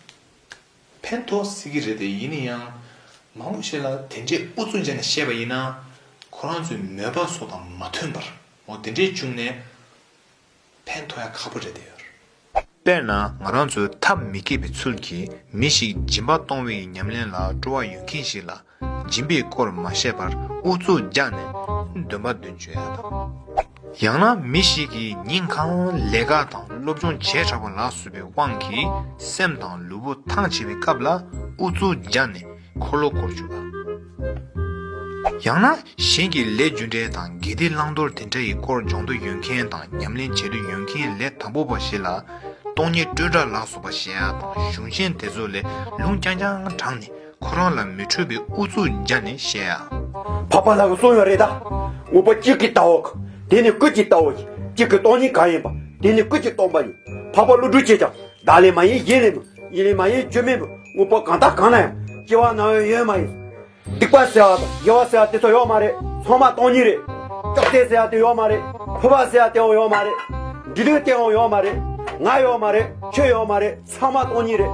ཕན་ཐོགས་སྲིད་ཀྱི་རེད་དེ་ཡིན་ན་ཡང་། མང་པོ་ཞིག་ལ་དེ་འདྲའི་ཨུ་ཚུགས་བྱས་ནས་བཤད་པ་ཡིན་ན། ཁོ་རང་ཚོའི་མོས་པ་སོགས་དང་མ་མཐུན་པར་འོ་དེ་འདྲའི་བྱུང་ནས། ཕན་ཐོགས་ཡ་ཁག་པོ་རེད་དེ་ཡོད། དཔེར་ན་ང་རང་ཚོས་ཐབས་མི་མཁས་པའི་ཚུལ་གྱིས་མི་ཞིག་སྦྱིན་པ་གཏོང་བའི་ཉམས་ལེན་ལ་སྤྲོ་བ་ཡོད་མཁན་ཞིག་ལ་སྦྱིན་པའི་སྐོར་མ་བཤད་པར་ཨུ་ཚུགས་རྒྱག་ནས་འདོན་པ་འདོན་བཅུག་ཡ་དང་། ཡང་ན་མི་ཞིག་གིས་ཉིན་གང་ལས་ཀ་དང་སློབ་སྦྱོང་བྱས་དྲགས་པ་ལ་སོགས་པའི་དབང་གིས་སེམས་དང་ལུས་པོ་ཐང་ཆད་པའི་སྐབས་ལ་ཨུ་ཚུགས་རྒྱག་ནས། འཁོར་ལོ་བསྐོར་བཅུག་པ། ཡང་ན་གཞན་གྱི་ལས་རྒྱུ་འབྲས་དང་དགེ་སྡིག་བླང་དོར་དེ་འདྲ་ཡི་སྐོར་སྦྱོང་འདོད་ཡོད་མཁན་དང་ཉམས་ལེན་བྱེད་འདོད་ཡོད་མཁན་ལས་དང་པོ་པ་ཞིག་ལ་སྟོང་ཉིད་སྤྲོས་བྲལ་ལ་སོགས་པ་བཤད་ཡ་དང་གཞུང་ཆེན་དེ་ཚོ་ལས་ལུང་རྐྱང་རྐྱང་དྲངས་ནས་ཁོ་རང་ལ་མི་འཕྲོད་པའི་ཨུ་ཚུགས་བརྒྱབ་ནས་བཤད་ཡ། འཕགས་པ་ལྷ་གིས་གསུངས་ཡོད་རེད་ད། དངོས་པོ་གཅིག་གི་ལྟ་བ་གཅིག་དེ་ནི་སྐུ་གཅིག་ལྟ་བ་གཅིག་གཅིག་གི་སྟོང་ཉིད་གང་ཡིན་པ་དེ་ནི་སྐུ་གཅིག་སྟོང་པ་ཡིན། འཕགས་པ་ཀླུ་སྒྲུབ་ཀྱིས་ཀྱང་བདག་ལས་མ་ཡིན་གཞན་ལས་མིན། ཡིད་ལས་མ་ཡིན་རྒྱུ་མེད་མིན། དངོས་པོ་གང་དག་གང་ན་ཡང་། སྐྱེ་བ་ན་བའི་ཡོད་མ་ཡིན། སྡིག་པ་ཟེར་བ་དང་དགེ་བ་ཟེར་བ་དེ་ཚོ་ཡོད་མ་རེད། ཚང་མ་སྟོང་ཉིད་རེད། ཅོག་ཙེ་ཟེར་བ་དེ་ཡོད་མ་རེད། ཕོར་པ་ཟེར་བ་དེའང་ཡོད་མ་རེད། འབྲི་དུས་དེའང་ཡོད་མ་རེད། ང་ཡོད་མ་རེད། ཁྱོད་ཡོད་མ་རེད། ཚང་མ་སྟོང་ཉིད་རེད།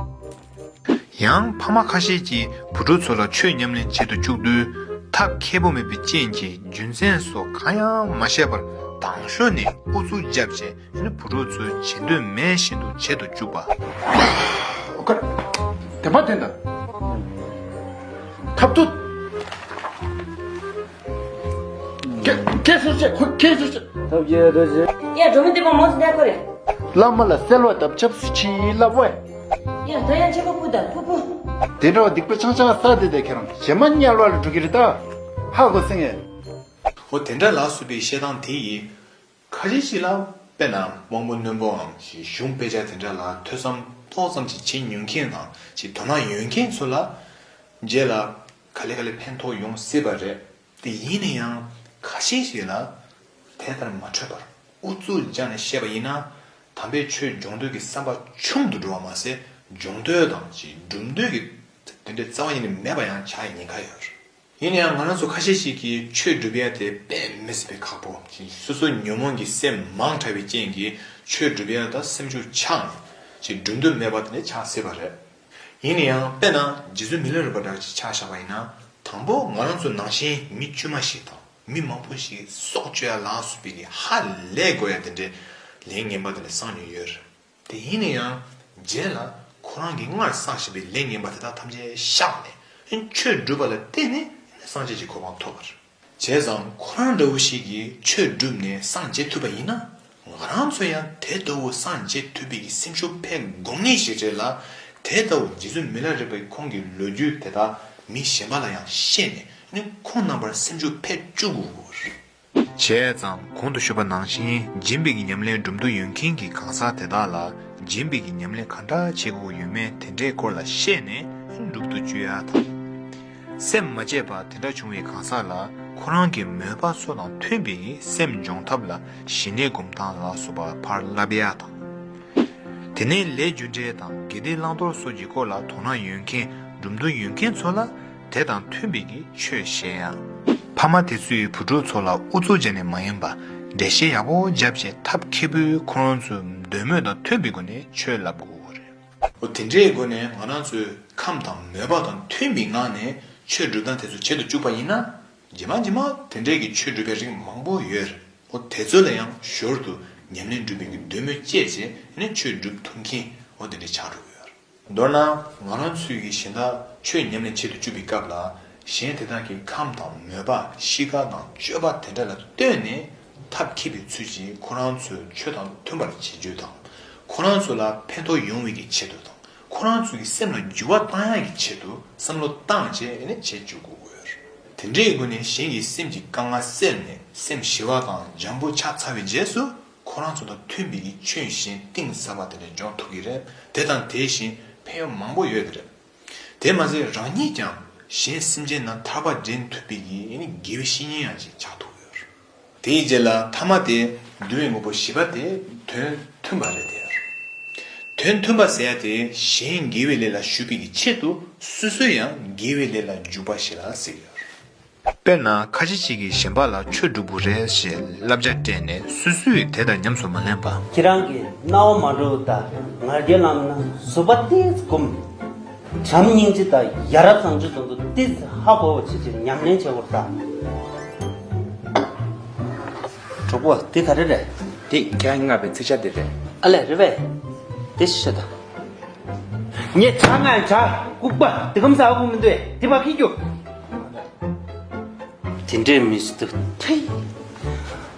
ཡང་ཕ་མ་ཁ་ཤས་ཀྱིས་བུ་ཕྲུག་ཚོ་ལ་ཆོས་ཉམས་ལེན་བྱེད་དུ་བཅུག་དུས་ཐབས་མཁས་པོ་མེད་པའི་རྐྱེན་གྱིས་རྒྱུ་མཚན་སོགས་གང་ཡང་མ་བཤད་པར་དང་ཤོས་ནས་ཨུ་ཚུགས་བརྒྱབ་རྗེས། ཨ་ནི་བུ་ཕྲུག་ཚོས་བྱེད་འདོད་མེད་བཞིན་དུ་བྱེད་དུ་བཅུག་པ། ཨོ་ཁ། བདེན་པ་བདེན་ད། ཐབས་ཏུ། ཁྱེད་ཁྱེད་སུ་བྱེད། ཁོ་ཁྱེད་སུ་བྱེད། ཐབས་ཀྱི་རྡོ་རྗེ། ཡ་སྒྲོལ་མ་འདི་པ་མོ་ཙི་ད་ཁོ་རེད། བླ་མ་ལ་གསོལ་བ་བཏབ། ཆབ་སྲིད་ཆི་ལབ་བས། ཡ་ད་ཡང་ཆེ་ཁོ་ཕུ་ད་ཕུ་ཕུ། དེ་འདྲ་བ་སྡིག་པ་ཆང་ཆང་ས་དེ་དེ་ཁྱེད་རང་བྱེ་མ་དམྱལ་བ་ལ་འགྲོ་གི་རེད་ད། ཧ་གོ་སེང་ངེ། འོ་དེ་འདྲ་ལ་སོགས་པའི་བཤད་སྟངས་དེ་ཡིས། ཁ་ཤས་ཤིག་ལ་དཔེར་ན་དབང་པོ་རྣོན་པོའམ་ཞིག་གཞུང་དཔེ་ཆ་དེ་འདྲ་ལ་ཐོས་བསམ་ཏོག་ཙམ་ཅིག་བྱེད་མྱོང་མཁན་དང་ཅིག་དོ་སྣང་ཡོད་མཁན་ཚོ་ལ་རྗེས་ལ་ག་ལེ་ག་ལེ་ཕན་ཐོགས་ཡོང་སྲིད་པ་རེད། དེ་ཡིན་ན་ཡང་ཁ་ཤས་ཤིག་ལ་དེ་ལྟར་མ་འཕྲོད་པར་ཨུ་ཚུགས་རྒྱག་ནས་བཤད་པ་ཡིན་ན་དམ་པའི་ཆོས་སྦྱོང་འདོད་ཀྱི་བསམ་པ་ཆུང་དུ་འགྲོ་བ་མ་ཟད་སྦྱོང་འདོད་དང་ཅིག་སྒྲུབ་འདོད་ཀྱི་དེ་འདྲའི་རྩ་བ་ཉིད་ནས་མེད་པ་ཡང་ཆགས་ཡ་ཉེན་ཁ་ཡོད་རེད། ཡིན་ན་ཡང་ང་རང་ཚོ་ཁ་ཤས་ཤིག་གིས་ཆོས་སྒྲུབ་ཡ་དེ་དཔེ་མི་སྲིད་པའི་ཁག་པོ་ཅིག་སོ་སོའི་ཉོན་མོངས་ཀྱི་སེམས་མང་དྲགས་པའི་རྐྱེན་གྱིས་ཆོས་སྒྲུབ་ཡ་ད་སེམས་ཤུགས་ཆག་ནས་ཅིག་སྒྲུབ་འདོད་མེད་པ་དེ་འདྲ་ཆགས་སྲིད་པ་རེད། ཡིན་ན་ཡང་དཔེར་ན་རྗེ་བཙུན་མི་ལ་རས་པ་འདྲ་ཅིག་ཆ་བཞག་པ་ཡིན་ན་དང་པོ་ང་རང་ཚོ་ནང་བཞིན་མི་དཀྱུས་མ་ཞིག་དང་མི་མང་པོ་ཞིག་སྲོག་གཅོད་ཡ་ལ་སོགས་པའི་གི་ཧ་ལས་དགོས་ཡ་དེ་འདྲའི་ལས་ངན་པ་དེ་འདྲ་བསགས་མྱོང་ཡོད་རེད། དེ་ཡིན་ན་ཡང་རྗེས་ལ་ཁོ་རང་གིས་སྔར་བསགས་བཞིན་པའི་ལས་ངན་པ་དེ་དག་ཐམས་ཅད་བཤགས་ནས་ཆོས་སྒྲུབ་པ་ལ་བརྟེན་ནས་སངས་རྒྱས་ཀྱི་གོ་འཕང་ཐོབ་པ་རེད། བྱས་ཙང་ཁོ་རང་འདྲ་བོ་ཞིག་གིས་ཆོས་བསྒྲུབས་ནས་སངས་རྒྱས་ཐུབ་པ་ཡིན་ན་ང་རང་ཚོ་ཡང་དེ་ལྟ་བུ་སངས་རྒྱས་ཐུབ་པའི་གི་སེམས་ཤུགས་འཕེལ་དགོས་ངེས་ཞིག་རེད་ལ། དེ་ལྟ་བུ་རྗེ་བཙུན་མི་ལ་རས་པའི་ཁོང་གི་ལོ་རྒྱུས་དེ་དག་མི་གཞན་པ་ལ་ཡང་བཤད་ནས་ནི་ཁོང་རྣམ་པར་སེམས་ཤུགས་འཕེལ་བཅུག་དགོས་རེད། བྱས་ཙང་གོང་དུ་ཞུས་པ་ནང་བཞིན་སྦྱིན་པའི་གི་ཉམས་ལེན་སྒྲུབ་འདོད་ཡོད་མཁན་གྱི་གང་ཟག་དེ་དག་ལ་སྦྱིན་པའི་གི་ཉམས་ལེན་ག་འདྲ་བྱེད་དགོས་ཡོད་མེད་དེ་འདྲའི་སྐོར་ལ་བཤད་ནས་སྒྲུབ་ཏུ་བཅུག་ཡ་དང་། སེམས་མ་བརྗེད་པ་དེ་འདྲ་བྱུང་བའི་གང་ཟག་ལ་ཁོ་རང་གི་མོས་པ་ཚོ་དང་མཐུན་པའི་གི་སེམས་སྦྱོང་ཐབས་ལ་ཞི་གནས་སྒོམ་སྟངས་ལ་སོགས་པ་ཕར་བསླབ་ཡ་དང་། དེ་ནས་ལས་རྒྱུ་འབྲས་དང་དགེ་སྡིག་བླང་དོར་སོགས་ཀྱི་སྐོར་ལ་དོ་སྣང་ཡོད་མཁན་སྒྲུབ་འདོད་ཡོད་མཁན་ཚོ་ལ་དེ་དང་མཐུན་པའི་གི་ཆོས་བཤད་ཡ། ཕ་མ་དེ་ཚོས་བུ་ཕྲུག་ཚོ་ལ་ཨུ་ཚུགས་བྱས་ནས་མ་ཡིན་པ་འགྲེལ་བཤད་ཡག་པོ་བརྒྱབ་བྱས་ཐབས་མཁས་པོས་ཁོ་རང་ཚོའི་འདོད་མོས་དང་མཐུན་པའི་སྒོ་ནས་ཆོས་བསླབ་དགོས་རེད། འོ་དེ་འདྲའི་སྒོ་ནས་ང་རང་ཚོས་ཁམས་དང་མོས་པ་དང་མཐུན་པའི་ངང་ནས་ཆོས་སྒྲུབ་སྟངས་དེ་ཚོ་བྱེད་དུ་བཅུག་པ་ཡིན་ན། རྗེས་མ་རྗེས་མ་དེ་འདྲའི་གི་ཆོས་སྒྲུབ་པའི་རིགས་མང་པོ་ཡོད་རེད། འོ་དེ་ཚོ་ལ་ཡང་ཞོར་དུ་ཉམས་ལེན་སྒྲུབ་པའི་གི་འདོད་མོས་སྐྱེས་བྱས་ནས་ཆོས་སྒྲུབ་ཐུབ་མཁན་འོ་དེ་འདྲ་ཆགས་འགྲོ་གི་ཡོད་རེད། མདོར་ན་ང་རང་ཚོས་ཀྱི་གཞན་དག་ཆོས་ཉམས་ལེན་བྱེད་དུ་བཅུག་པའི་སྐབས་ལ། གཞན་དེ་དག་གི་ཁམས་དང་མོས་པ་གཤིས་ཀ་དང་སྤྱོད་པ་དེ་འདྲ་ལ་ལྟོས་ནས་ཐབས་མཁས་པའི་ཚུལ་གྱིས་ཁོ་རང་ཚོའི་ཆོས་དང་མཐུན་པར་བྱེད་རྒྱུ་དང་། ཁོ་རང་ཚོ་ལ་ཕན་ཐོགས་ཡོང་བའི་གི་ཆེད་དུ་དང་། ཁོ་རང་ཚོ་གི་སེམས་ལ་འགྱུར་བ་བཏང་ཡག་གི་ཆེད་དུ་བསམ་བློ་བཏང་བྱས་ནས་བྱེད་བཅུག་དགོས་ཡོད། དེ་འདྲའི་སྒོ་ནས་གཞན་གྱི་སེམས་ཀྱི་དཀའ་ངལ་སེལ་ནས་སེམས་ཞི་བ་དང་འཇམ་པོ་ཆགས་ཚར་བའི་རྗེས་སུ། ཁོ་རང་ཚོ་དང་མཐུན་པའི་ཆོས་གཞན་གཏིང་ཟབ་པ་དེ་འདྲ་འཇོག་ཐུབ་ཀྱི་རེད། དེ་དང་དེ་བཞིན་ཕན་ཡོན་མང་པོ་ཡོད་ཀྱི་རེད། དེ་མ་ཟད་རང་ཉིད་ཀྱང་གཞན་སེམས་ཅན་རྣམས་ཐར་པ་འདྲེན་ཐུབ་པའི་གི་དགེ་བའི་བཤེས་གཉེན་ཡང་ཅིག་ཆགས་ཐུབ་ཀྱི་ཡོད་རེད། དེའི་རྗེས་ལ་ཐ་མ་དེ་འདུལ་བའི་དངོས་པོ་བཞི་པ་དེ་དོན་མཐུན་པ་རེད་དེ། དོན་མཐུན་པ་ཟེར་ཡ་དེ་གཞན་དགེ་བའི་ལས་ལ་ཞུགས་པའི་གི་ཆེད་དུ་སོ་སོ་ཡང་དགེ་བའི་ལས་ལ་འཇུག་པ་ཞིག་ལ་ཟེར་གྱི་ཡོད་རེད། དཔེར་ན་ཁ་ཤས་ཤིག་གིས་གཞན་པ་ལ་ཆོས་སྒྲུབ་དགོས་རེད་ཞེས་བསླབ་བྱ་སྤྲད་ནས་སོ་སོས་དེ་དང་ཉམས་སུ་མ་ལེན་པ། ཁྱེད་རང་གི་རྣ་བ་མ་འགྲོ་ད་ང་རྒྱལ་ལམ་ན་བཟོད་པ་ཏིས་སྒོམ། བྱམས་སྙིང་རྗེ་དང་ཡ་རབས་བཟང་སྤྱོད་དོན་དུ་ཏིས་ཧ་གོ་བ་བྱེད་ཅིག་ཉམས་ལེན་བྱེད་དགོས་ད། གྲོགས་པོ་དེ་ག་རེ་རེད། དེ་ཁྱེད་རང་གིས་མངགས་པའི་ཚིག་ཆ་དེ་རེད། ཨ་ལས་རེད་པས། དེ་ཤི་ཤ་ད། ངས་ཆ་ང་ཆ་ལྐུགས་པ་དེ་གམ་ཟ་གོ་མི་འདུག་དེ་བ་ཁི་རྒྱུ། དེ་འདྲའི་མི་སྲིད་དུ་ཐེ།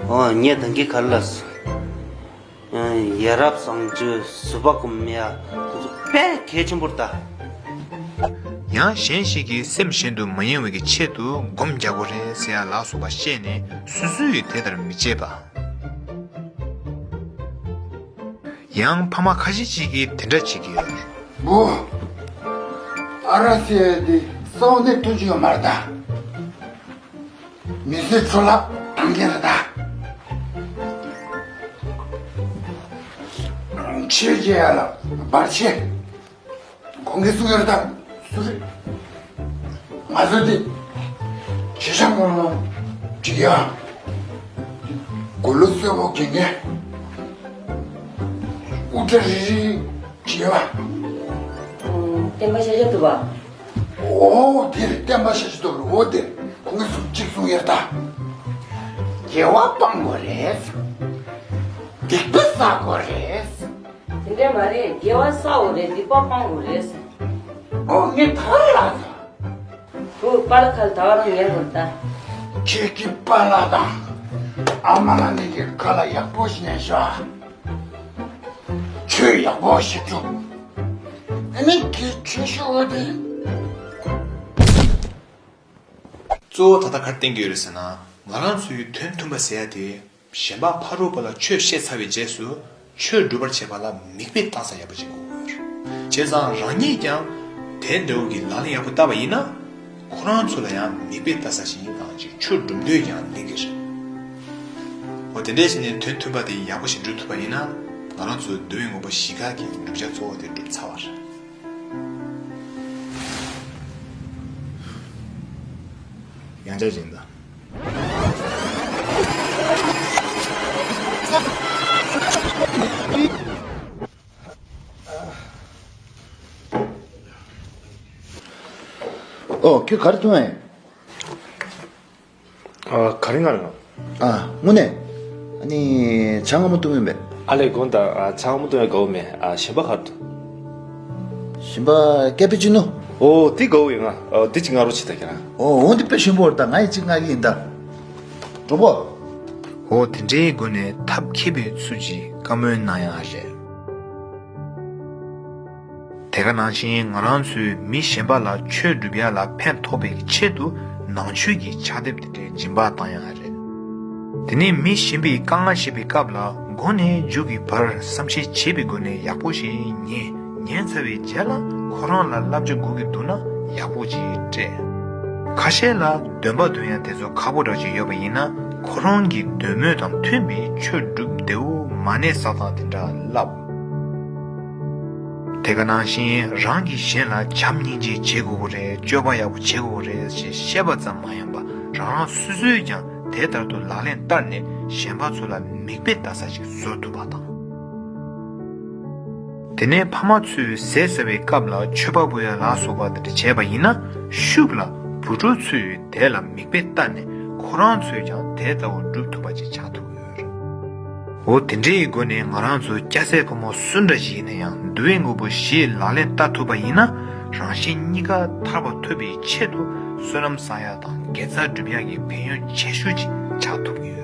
ཨོ་ངས་ད་གི་གར་ལ་སོང་། ཡ་རབས་བཟང་སྤྱོད་བཟོད་པ་སྒོམ་ཡ་དེ་ཚོ་དཔེ་གལ་ཆེན་པོ་རེད་ད། ཡང་གཞན་ཞིག་གི་སེམས་གཞན་དུ་མ་ཡེངས་པའི་གི་ཆེད་དུ་སྒོམ་རྒྱག་དགོས་རེད་ཟེར་ཡ་ལ་སོགས་པ་བཤད་ནས་སོ་སོས་དེ་ལྟར་མི་བྱེད་པ། ཡང་ཕ་མ་ཁ་ཤས་ཤིག་གིས་དེ་འདྲ་བྱེད་ཀྱི་ཡོད་རེད། བུ། ཨ་ར་སེ་དེ་ས་འོག་ནས་ཐོན་གྱི་ཡོད་མ་རེད་ད། མི་ཚེ་འཕྲོ་བརླག་བཏང་མཁན་རེད་ད། ཆོས་རྒྱལ་ལ་བར་ཆད། ཁོང་གིས་གསུངས་ཡོད་རེད་ད། སུ་རེད། ང་ཚོ་འདི་ཁྱེད་ཅག་སྔོན་ལ་འགྲིག་ཡ། མགོ་ལོག་གསོལ་བ་འགེངས་མཁན། དབུ་སྐྲ་རིལ་རིལ་བྱེད་པ། བསྟན་པ་ཤཱཀྱ་ཐུབ་པ། འོ་དེ་རེད། བསྟན་པ་ཤཱཀྱ་ཐུབ་པ་རེད། འོ་དེ་རེད། ཁོང་གིས་གསུང་གཅིག་གསུངས་ཡོད་རེད་ད། དགེ་བ་སྤང་དགོས་རེད། སྡིག་པ་བསགས་དགོས་རེད། དེ་འདྲ་མ་རེད། དགེ་བ་བསགས་དགོས་རེད། སྡིག་པ་སྤང་དགོས་རེད། ཨོ་ངས་ད་ག་རེ་ལབ་སོང་། བུ་པཱ་ལགས་ཁ་ལ་ད་ག་རང་ཉན་དགོས་ད། ཁྱེད་ཀྱི་པཱ་ལགས་དང་ཨ་མ་ལགས་གཉིས་ཀྱི་ཁ་ལ་ཡག་པོ་ཞིག་ཉན་ཤོག་ཆོས་ཡག་པོ་ཞིག་སྒྲུབ། ཨ་ནི་གི་ཆོས་ཤོག་འོ་དེ། གཙོ་བོ་ད་ལྟ་ག་རེ་བསྟན་གྱི་ཡོད་རེད་ཟེར་ན། ང་རང་ཚོའི་དོན་མཐུན་པ་ཟེར་ཡ་དེ། གཞན་པ་ཕ་རོལ་པོ་ལ་ཆོས་བཤད་ཚར་བའི་རྗེས་སུ་ཆོས་སྒྲུབ་པར་བྱེད་པ་ལ་མིག་དཔེ་ལྟ་ས་ཡག་པོ་བྱེད་དགོས་ཀྱི་ཡོད་རེད། བྱས་ཙང་རང་ཉིད་ཀྱང་དེ་འདྲ་བོ་གི་ལག་ལེན་ཡག་པོ་བསྟར་བ་ཡིན་ན། ཁོ་རང་ཚོ་ལ་ཡང་མིག་དཔེ་ལྟ་ས་ཞིག་ཡིན་ཙང་ཅིག་ཆོས་སྒྲུབ་འདོད་ཀྱང་ལེགས་ཀྱི་རེད། འོ་དེ་འདྲ་བྱས་ནས་དོན་མཐུན་པ་དེ་ཡག་པོ་ཞིག་སྒྲུབ་ཐུབ་པ་ཡིན་ན། ང་རང་ཚོའི་འདུལ་བའི་དངོས་པོ་བཞི་ཀ་གི་བསྒྲུབ་བྱ་གཙོ་བོ་དེ་འགྲུབ་ཚར་བ་རེད། ཡང་བསྐྱར་བྱས་ན། ཨོ་ཁྱོད་ག་རེ་འཐུང་ཨེ། ཨ་ག་རེ་ང་རང་། ཨ་དངོས་གནས། ཨ་ནི་ཇ་མངར་མོ་འཐུང་ཡོད་མེད། ཨ་ལས་དགོངས་དག་ཨ་ཇ་མངར་མོ་འཐུང་ཡ་དགའ་བོ་མེད། ཨ་གཞན་པ་ག་རེ་འཐུང་། གཞན་པ་ཀེ་པི་ཅི་ནོ། ཨོ་དེ་དགའ་བོ་ཡོད་ང་། ཨོ་དེ་གཅིག་མངར་རོ་བྱེད་ད་ཁྱེད་རང་། ཨོ་འོ་འདི་དཔེ་ཞིམ་པོ་རེད་ད། ང་ཡི་གཅིག་མངགས་ཀྱི་ཡིན་ད། གྲོགས་པོ། ཨོ་དེ་འདྲའི་སྒོ་ནས་ཐབས་མཁས་པའི་ཚུལ་གྱིས་བཀའ་མོལ་གནང་ཡ་རེད། དེ་ག་ནང་བཞིན་ང་རང་ཚོས་མི་གཞན་པ་ལ་ཆོས་སྒྲུབ་ཡ་ལ་ཕན་ཐོགས་པའི་ཆེད་དུ་ནང་ཆོས་ཀྱི་ཕྱག་དེབ་དེ་འདྲའི་སྦྱིན་པ་བཏང་ཡ་རེད། དེ་ནས་མི་གཞན་པའི་དཀའ་ངལ་བཤད་པའི་སྐབས་ལ་མགོ་ནས་མཇུག་གི་བར་བསམ་ཤེས་བྱེད་པའི་སྒོ་ནས་ཡག་པོ་ཞིག་ཉན། ཉན་ཚར་བའི་རྗེས་ལ་ཁོ་རང་ལ་བསླབ་བྱ་དགོས་ཀྱི་འདུག་ན་ཡག་པོ་ཅིག་སྤྲད། ཁ་ཤས་ལ་འདོན་པ་འདོན་ཡ་དེ་ཚོ་ཁག་པོ་འདྲ་ཅིག་ཡོད་པ་ཡིན་ན་ཁོ་རང་གི་འདོད་མོས་དང་མཐུན་པའི་ཆོས་སྒྲུབ་བདེ་བོ་མ་ཎི་བསགས་སྟངས་དེ་འདྲ་བསླབ། དེ་ག་ནང་བཞིན་རང་གིས་གཞན་ལ་བྱམས་སྙིང་རྗེ་བྱེད་དགོས་ཀྱི་རེད། སྤྱོད་པ་ཡག་པོ་བྱེད་དགོས་ཀྱི་རེད་ཅེས་བཤད་པ་ཙམ་མ་ཡིན་པར་རང་རང་སོ་སོས་ཀྱང་དེ་ལྟར་དུ་ལག་ལེན་བསྟར་ནས་གཞན་པ་ཚོ་ལ་མིག་དཔེ་ལྟ་ས་ཞིག་བཟོ་ཐུབ་པ་དང་། དེ་ནས་ཕ་མ་ཚོས་ཟས་ཟ་བའི་སྐབས་ལ་མཆོད་པ་འབུལ་ཡ་ལ་སོགས་པ་དེ་འདྲ་བྱས་པ་ཡིན་ན། ཤུགས་ལ་བུ་ཕྲུག་ཚོས་དེ་ལ་མིག་དཔེ་ལྟ་ནས་ཁོ་རང་ཚོས་ཀྱང་དེ་ལྟ་བུ་སྒྲུབ་ཐུབ་པ་ཅིག་ཆགས་ཐུབ་ཀྱི་ཡོད་རེད། འོ་དེ་འདྲའི་སྒོ་ནས་ང་རང་ཚོ་སྐྱ་སེར་ཕོ་མོ་སུ་འདྲ་ཞིག་ཡིན་ན་ཡང་འདུལ་བའི་དངོས་པོ་བཞི་ལག་ལེན་བསྟར་ཐུབ་པ་ཡིན་ན། རང་གཞན་གཉིས་ཀ་ཐར་པ་ཐོབ་པའི་ཆེད་དུ་བསོད་ནམས་བསགས་ཡ་དང་དགེ་རྩ་སྒྲུབ་ཡ་གི་ཕན་ཡོན་ཆེ་ཤོས་ཅིག་ཆགས་ཐུབ་ཀྱི་ཡོད།